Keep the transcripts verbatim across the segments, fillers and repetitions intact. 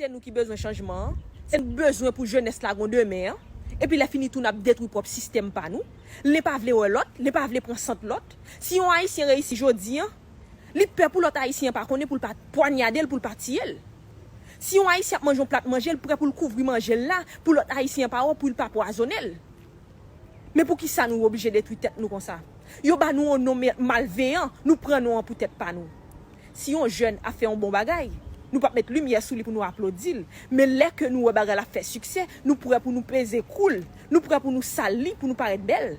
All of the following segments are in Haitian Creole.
Se nou ki bezwen chanjman an. Se nou bezwen pou jenès la gon demen an. Epi lè fini tou n ap detwi pwòp sistèm pa nou. Len pa vle wè lòt, len pa vle pran sant lòt. Si yon Ayisyen reyisi jodi an, li pè pou lòt Ayisyen an pa konnen, pou l pa pwanyade l, pou l pa tiye l. Si yon Ayisyen ap manje yon plat manje, l prè pou l kouvri manje l la, pou lòt Ayisyen an pa wè, pou l pa pwazonnen l. Men poukisa nou oblije detwi tèt nou konsa? Yo ba nou yon non me-, malveyan, nou pran non an pou tèt pa nou. Si yon jèn ap fè yon bon bagay, nou p ap met limyè sou li pou nou aplodi l. Men lè ke nou wè bagay la ap fè siksè, nou prè pou nou peze kou l. Nou prè pou nou sal li, pou nou parèt bèl.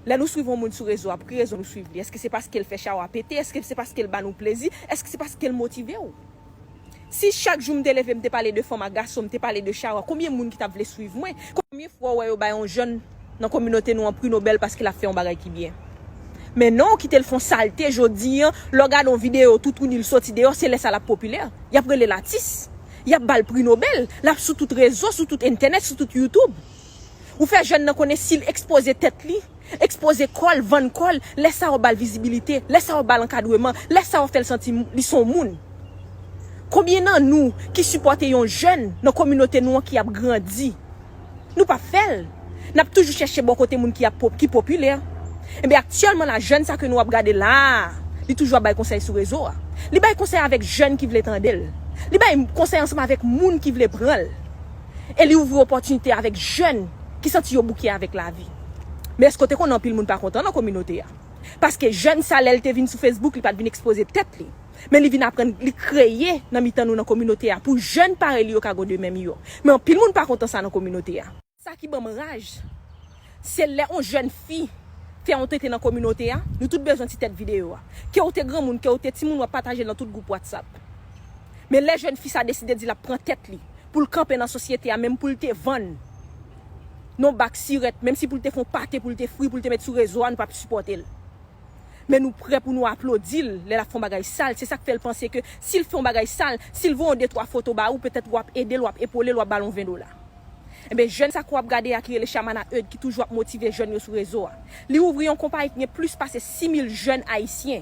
Lè nou swiv yon moun sou rezo a, pou ki rezon nou swiv li? Èske se paske l fè chawa pete? Èske se paske l ba nou plezi? Èske se paske l motive w? Si chak jou m te leve, m te pale de fanm ak gason, m te pale de chawa, konbyen moun ki t ap vle swiv mwen? Konbyen fwa w wè yo bay yon jèn nan kominote nou an pri Nobèl paske l ap fè yon bagay ki byen? Men non, w kite l fè yon salte jodi an, lè w gade yon videyo toutouni l soti deyò, se lè sa l ap popilè. Y ap rele l atis. Y ap ba l pri Nobèl. L ap sou tout rezo, sou tout entènèt, sou tout YouTube. Ou fè jèn nan konnen si l ekspoze tèt li, ekspoze kò l, vann kò l, lè sa yo ba l vizibilite, lè sa yo ba l ankadreman, lè sa yo fè l santi m-, li se yon moun. Konbyen nan nou ki sipòte yon jèn nan kominote nou an ki ap grandi? Nou p ap fè l. N ap toujou chèche bò kote moun ki ap pop-, ki popilè. Enben, aktyèlman la, jèn sa ke nou ap gade la a, li toujou ap bay konsèy sou rezo a. Li bay konsèy avèk jèn ki vle tande l. Li bay konsèy ansanm avèk moun ki vle pran l. E li ouvri opòtinite avèk jèn ki santi yo bouke avèk lavi. Men èske w te konnen anpil moun pa kontan nan kominote a? Paske jèn sa, lè l te vin sou Facebook, li pa t vin ekspoze tèt li. Men li vin aprann, li kreye nan mitan nou nan kominote a pou jèn parèy li yo ka gon demen miyò. Men anpil moun pa kontan sa nan kominote a. Sa ki ban m raj, se lè yon jèn fi fè yon tenten nan kominote a, nou tout bezwen ti tèt videyo a. Ke w te granmoun, ke w te timoun, w ap pataje l nan tout gwoup WhatsApp. Men lè jèn fi sa deside di l ap pran tèt li, pou l kanpe nan sosyete a, menm pou l te vann nan bak sirèt, menm si pou l te fè yon pate, pou l te fri, pou l te met sou rezo a, nou p ap sipòte l. Men nou prè pou nou aplodi l lè l ap fè yon bagay sal. Se sa k fè l panse ke si l fè yon bagay sal, si l voye yon de twa foto ba ou, petèt w ap ede l, w ap epole l, w ap ba l yon ven dola. Enben, jèn sa ke w ap gade a ki rele Shamana Eud, ki toujou ap motive jèn yo sou rezo a. Li ouvri yon konpayi ki gen plis pase sis mil jèn ayisyen.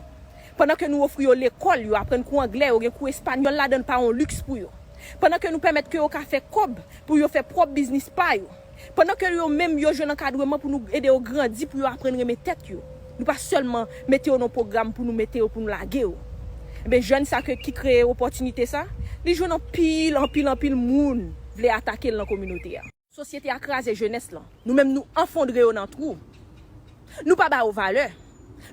Pandan ke nou ofri yo lekòl, yo aprann kou anglè, yo gen kou espanyòl ladan l, pa yon liks pou yo. Pandan ke nou pèmèt ke yo ka fè kòb pou yo fè pwòp biznis pa yo. Pandan ke yo menm yo jwenn ankadreman pou nou ede yo grandi, pou yo aprann renmen tèt yo. Nou pa sèlman mete yo nan pwogram pou nou mete yo, pou nou lage yo. Enben, jèn sa ke, ki kreye opòtinite sa, li jwenn anpil, anpil, anpil moun vle atake l nan kominote a. Sosyete a kraze jenès lan. Nou menm nou anfondre yo nan twou. Nou pa ba yo valè.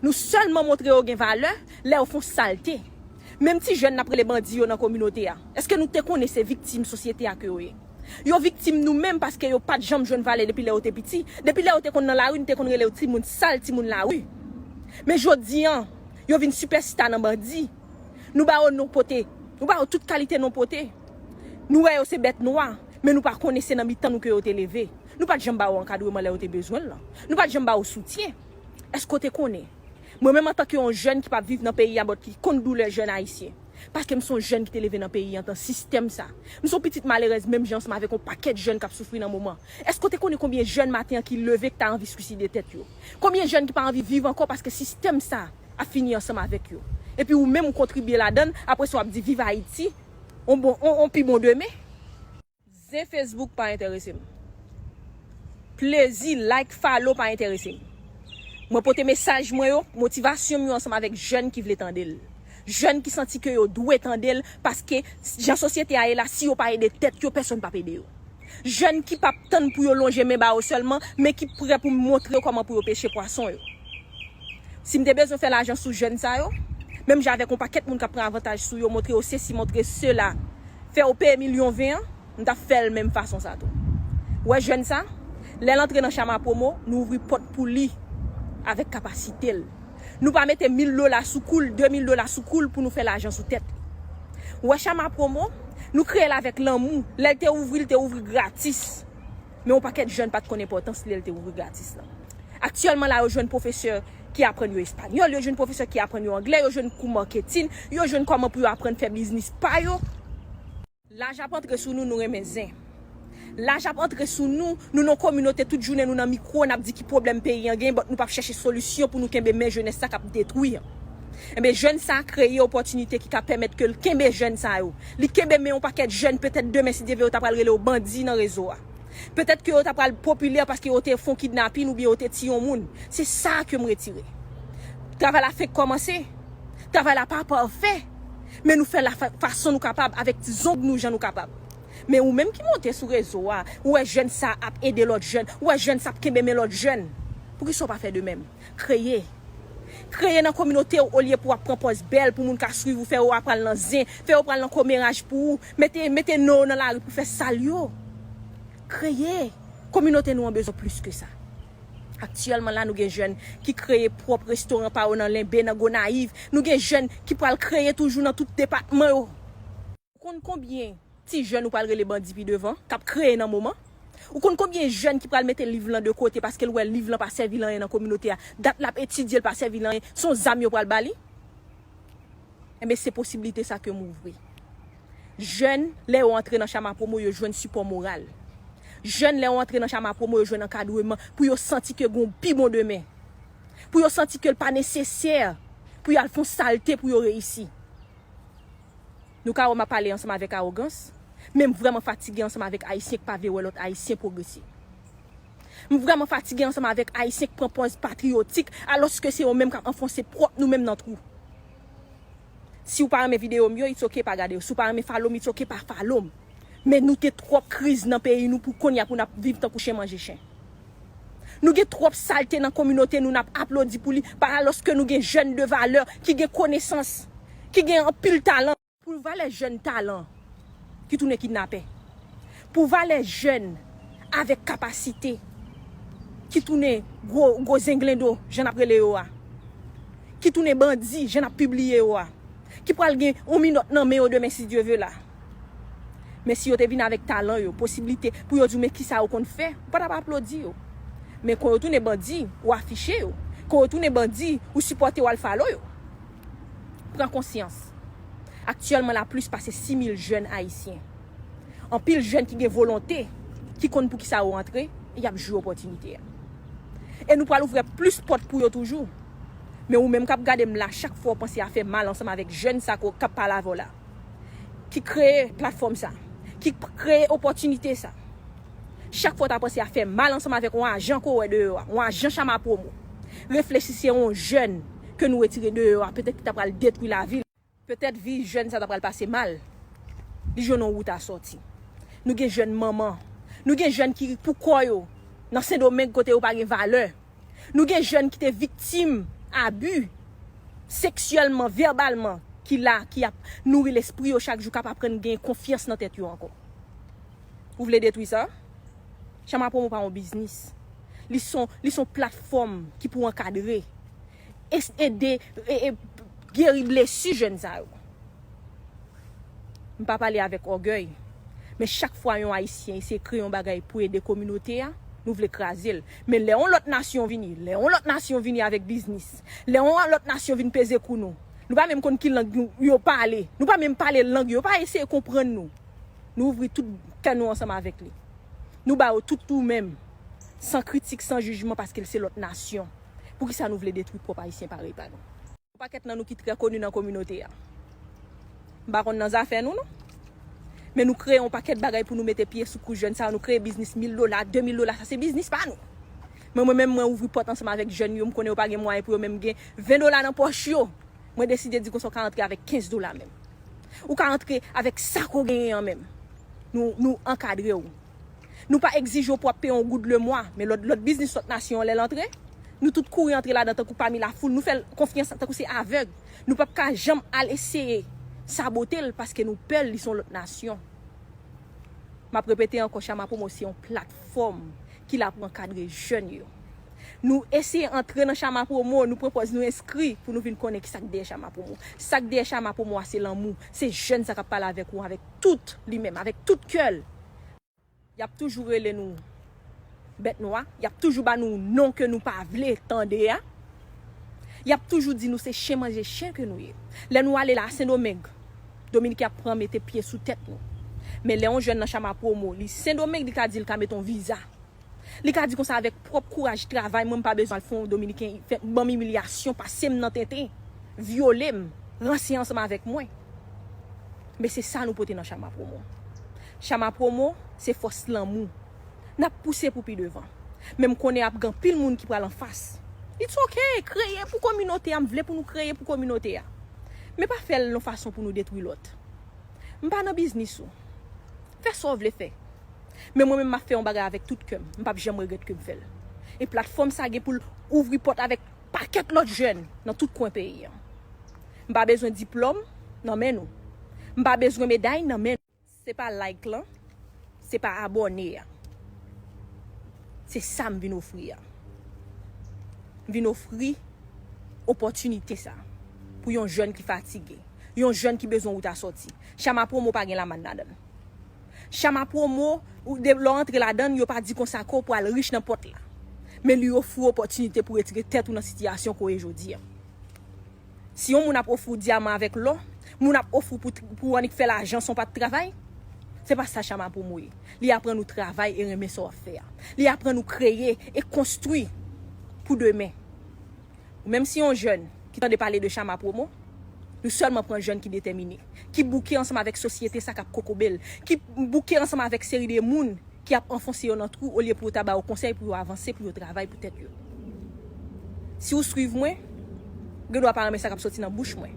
Nou sèlman montre yo gen valè lè yo fè yon salte. Menm ti jèn n ap rele bandi yo nan kominote a, èske nou te konnen se viktim sosyete a ke yo ye? Yo viktim nou menm paske yo pa t janm jwenn valè depi lè yo te piti. Depi lè yo te konn nan lari, nou te konn rele yo timoun sal, timoun lari. Men jodi an, yo vin sipèsta nan bandi. Nou ba yo non pote. Nou ba yo tout kalite non pote. Nou wè yo se bèt nwa, men nou pa konnen se nan mitan nou ke yo te leve. Nou pa t janm ba yo ankadreman lè yo te bezwen l lan. Nou pa t janm ba yo soutyen. Èske w te konnen? Mwen menm antanke yon jèn ki p ap viv nan peyi a, but ki konn doulè jèn ayisyen. Paske m se yon jèn ki te leve nan peyi a antan sistèm sa. M se yon pitit malerèz menm jan ansanm avèk yon pakèt jèn k ap soufri nan moman. Èske w te konnen konbyen jèn maten an ki leve k ta anvi swiside tèt yo? Konbyen jèn ki pa anvi viv ankò paske sistèm sa ap fini ansanm avèk yo? Epi ou menm ou kontribye ladan l, apre sa w ap di viv Ayiti, on bon, on, on pi bon demen. Zen Facebook pa enterese m. Plezi, like, follow pa enterese m. Mwen pote mesaj mwen yo, motivasyon m yo ansanm avèk jèn ki vle tande l. Jèn ki santi ke yo dwe tande l, paske jan sosyete a ye la, si yo pa ede tèt yo, pèsonn p ap ede yo. Jèn ki p ap tann pou yo lonje men ba yo sèlman, men ki prè pou montre yo kòman pou yo peche pwason yo. Si m te bezwen fè lajan sou jèn sa yo, menm jan avèk yon pakèt moun k ap pran avantaj sou yo, montre yo sesi, montre sela, fè yo peye milyon ven an, m t ap fè l menm fason sa tou. Ou wè jèn sa, lè l antre nan Chama Promo, nou ouvri pòt pou li avèk kapasite l. Nou pa mete mil dola sou kou l, de mil dola sou kou l pou nou fè lajan sou tèt li. Ou wè Chama Promo, nou kreye l avèk lanmou. Lè l te ouvri, l te ouvri gratis. Men yon pakèt jèn pa t konn enpòtans lè l te ouvri gratis lan. Aktyèlman la, yo jwenn pwofesè ki aprann yo espanyòl, yo jwenn pwofesè ki aprann yo anglè, yo jwenn kou maketin, yo jwenn kòman pou yo aprann fè biznis pa yo. Laj ap antre sou nou, nou renmen zen. Laj ap antre sou nou, nou nan kominote tout jounen nou nan mikwo, n ap di ki pwoblèm peyi an gen, but nou p ap chèche solisyon pou nou kenbe men jenès sa k ap detwi an. Enben, jèn sa a kreye opòtinite ki ka pèmèt ke l kenbe jèn sa yo. Li kenbe men yon pakèt jèn, petèt demen, si Dye vle, yo ta pral rele yo bandi nan rezo a. Petèt ke yo ta pral popilè paske yo te fè yon kidnapin oubyen yo te tiye yon moun. Se sa ke m retire. Travay la fenk kòmanse. Travay la pa pafè. Men nou fè l la fa-, fason nou kapab, avèk ti zong nou jan nou kapab. Men ou menm ki monte sou rezo a, ou wè jèn sa ap ede lòt jèn, ou wè jèn sa ap kenbe men lòt jèn. Poukisa w pa fè de menm? Kreye. Kreye nan kominote w olye pou w ap pran pòz bèl pou moun ka swiv ou, fè yo ap pral nan zen, fè yo pral nan komeraz pou ou, mete, mete non w nan lari pou fè sal yo. Kreye. Kominote nou an bezwen plis ke sa. Aktyèlman la, nou gen jèn ki kreye pwòp restoran pa yo nan Lenbe, nan Gonayiv. Nou gen jèn ki pral kreye toujou nan tout depatman yo. Ou konn konbyen ti jèn ou pral rele bandi pi devan, k ap kreye nan moman? Ou konn konbyen jèn ki pral mete liv lan de kote paske l wè liv lan pa sèvi l anyen nan kominote a? Dat l ap etidye, l pa sèvi l anyen, se yon zam yo pral ba li? Enben, se posiblite sa ke m ouvri. Jèn, lè yo antre nan Chama Promo, yo jwenn sipò moral. Jèn, lè yo antre nan Chama Promo, yo jwenn ankadreman pou yo santi ke gen yon pi bon demen. Pou yo santi ke l pa nesesè pou y al fè yon salte pou yo reyisi. Nou ka wè m ap pale ansanm avèk awogans, men m vrèman fatige ansanm avèk Ayisyen k pa vle wè lòt Ayisyen pwogrese. M vrèman fatige ansanm avèk Ayisyen k pran pòz patriyotik, alòske se yo menm k ap anfonse pwòp nou menm nan twou. Si w pa renmen videyo m yo, it's ok, pa gade yo. Si w pa renmen follow m, it's ok, pa follow m. Men nou te twòp kriz nan peyi nou pou kounye a pou n ap viv tankou chen manje chen. Nou gen twòp salte nan kominote nou, n ap aplodi pou li, pa alòske nou gen jèn de valè, ki gen konesans, ki gen anpil talan. Pou valè jèn talan ki tounen kidnapè. Pou valè jèn avèk kapasite ki tounen gwo, gwo zenglendo, jan n ap rele yo a. Ki tounen bandi, jan n ap pibliye yo a. Ki pral gen yon minòt nan men yo demen, si Dye vle la. Men si yo te vin avèk talan yo, posiblite pou yo di w men kisa yo konn fè, ou pa t ap aplodi yo. Men kon yo tounen bandi, ou afiche yo. Kon yo tounen bandi, ou sipòte yo, al follow yo. Pran konsyans. Aktyèlman la, plis pase sis mil jèn ayisyen. Anpil jèn ki gen volonte, ki konn poukisa yo antre, y ap jwi opòtinite a. E nou pral ouvri plis pòt pou yo toujou. Men ou menm k ap gade m la, chak fwa w panse a fè mal ansanm avèk jèn sa k ap pale avè w la, ki kreye platfòm sa, ki p-, kreye opòtinite sa. Chak fwa w ta panse a fè mal ansanm avèk yon ajan ke w wè deyò a, yon ajan Chama Promo, reflechi se yon jèn ke nou retire deyò a, petèt ki ta pral detwi lavi l. Petèt vi jèn sa ta pral pase mal. Li jwenn yon wout a sòti. Nou gen jèn manman. Nou gen jèn ki pou kò yo nan Sendomeng kote yo pa gen valè. Nou gen jèn ki te viktim abi seksyèlman, vèbalman, ki la, ki ap nouri lespri yo chak jou, k ap aprann gen konfyans nan tèt yo ankò. Ou vle detwi sa? Chama Promo pa yon biznis. Li s on, li s on platfòm ki pou ankadre, es-, ede, e, e, geri blesi jèn sa yo. M pa pale avèk ògèy, men chak fwa yon Ayisyen eseye kreye yon bagay pou ede kominote a, nou vle kraze l. Men lè yon lòt nasyon vini, lè yon lòt nasyon vini avèk biznis, lè yon lòt nasyon vin peze kou nou, nou pa menm konn ki lang nou, yo pale. Nou pa menm pale lang yo, yo pa eseye konprann nou. Nou ouvri tout kè nou ansanm avèk li. Nou ba yo tout nou menm, san kritik, san jijman, paske l se lòt nasyon. Poukisa nou vle detwi pwòp Ayisyen parèy pa nou? Yon pakèt nan nou ki trè koni nan kominote a. M pa konn nan zafè nou, non. Men nou kreye yon pakèt bagay pou nou mete pye sou kou jèn sa yo. Nou kreye biznis mil dola, de mil dola, sa se biznis pa nou. Men mwen menm, mwen ouvri pòt ansanm avèk jèn yo, m konnen yo pa gen mwayen pou yo menm gen ven dola nan pòch yo. Mwen deside di konsa, w ka antre avèk kenz dola menm. Ou ka antre avèk sa ke w genyen an menm. Nou, nou ankadre w. Nou pa egzije w pou w ap peye yon goud lemwa, men lòt, lòt biznis lòt nasyon an lè l antre, nou tout kouri antre ladan tankou pami lafoul, nou fè l konfyans tankou se avèg. Nou p ap ka janm al eseye sabote l paske nou pè l, li se yon lòt nasyon. M ap repete ankò, Chama Promo se yon platfòm ki la pou ankadre jèn yo. Nou eseye antre nan Chama Promo, nou pran pòz nou enskri pou nou vin konnen kisa k dèyè Chama Promo. Sa k dèyè Chama Promo a se lanmou, se jèn sa k ap pale avèk ou avèk tout li menm, avèk tout kè l. Y ap toujou rele nou bèt nwa, y ap toujou ba nou non ke nou pa vle tande a. Y ap toujou di nou se chen manje chen ke nou ye. Lè nou ale la a Sendomeng, Dominiken ap pran mete pye sou tèt nou. Men lè yon jèn nan Chama Promo, li Sendomeng, li ka di l ka mete yon viza. Li ka di konsa avèk pwòp kouraj travay, mwen m pa bezwen al fè yon Dominiken fè, ban m imilyasyon, pase m nan tenten. vyole m, ranse ansanm avèk mwen. Men se sa nou pote nan Chama Promo. Chama Promo, se fòs lanmou. N ap pouse pou pi devan. Men m konnen ap gen anpil moun ki pral anfas. It's ok, kreye pou kominote a, m vle pou nou kreye pou kominote a. Men pa fè l yon fason pou nou detwi lòt. M pa nan biznis ou. Fè sa w vle fè. Men mwen menm m ap fè yon bagay avèk tout kè m. M p ap janm regrèt ke m fè l. E platfòm sa gen pou l ouvri pòt avèk pakèt lòt jèn nan tout kwen peyi a. M pa bezwen diplòm nan men nou. M pa bezwen meday nan men nou. Se pa like lan, se pa abòne a. Se sa m vin ofri a. M vin ofri opòtinite sa pou yon jèn ki fatige, yon jèn ki bezwen wout a sòti. Chama Promo pa gen lamann ladan l. Chama Promo, ou de, lè w antre ladan l, yo pa di konsa ke w pral rich nan pòt la. Men li ofri w opòtinite pou retire tèt ou nan sitiyasyon ke w ye jodi a. Si yon moun ap ofri w dyaman avèk lò, moun ap ofri w pou, pou w annik fè lajan san w pa t travay, se pa sa Chama Promo ye. Li aprann ou travay e renmen sa w ap fè a. Li aprann ou kreye e konstwi pou demen. Ou menm si yon jèn ki tande pale de Chama Promo, nou sèlman pran jèn ki detèmine, ki bouke ansanm avèk sosyete sa k ap kokobe l, ki bouke ansanm avèk seri de moun ki ap anfonse yo nan twou olye pou yo ta ba yo konsèy pou yo avanse, pou yo travay pou tèt yo. Si w swiv mwen, ou gen dwa pa renmen sa k ap soti nan bouch mwen.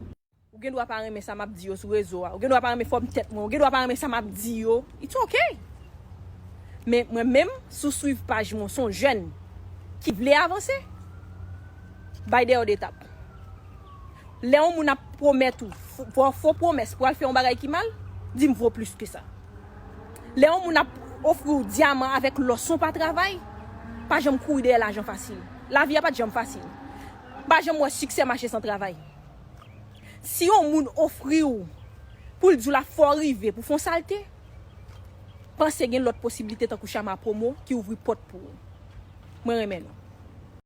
Ou gen dwa pa renmen sa m ap di yo sou rezo a. Ou gen dwa pa renmen fòm tèt mwen. Ou gen dwa pa renmen sa m ap di yo. It's ok. Men mwen menm, si w swiv paj mwen, se yon jèn ki vle avanse, bay dèyè w de etap. Lè yon moun ap pwomèt ou, fo, fo, fo pwomès pou al fè yon bagay ki mal, di m vo plis ke sa. Lè yon moun ap ofri w dyaman avèk lò san w pa travay, pa janm kouri dèyè lajan fasil. Lavi a pa t janm fasil. M pa janm wè siksè mache san travay. Si yon moun ofri w pou l di w l ap fè w rive pou fè yon salte, panse gen lòt posiblite tankou Chama Promo ki ouvri pòt pou ou. Mwen renmen nou.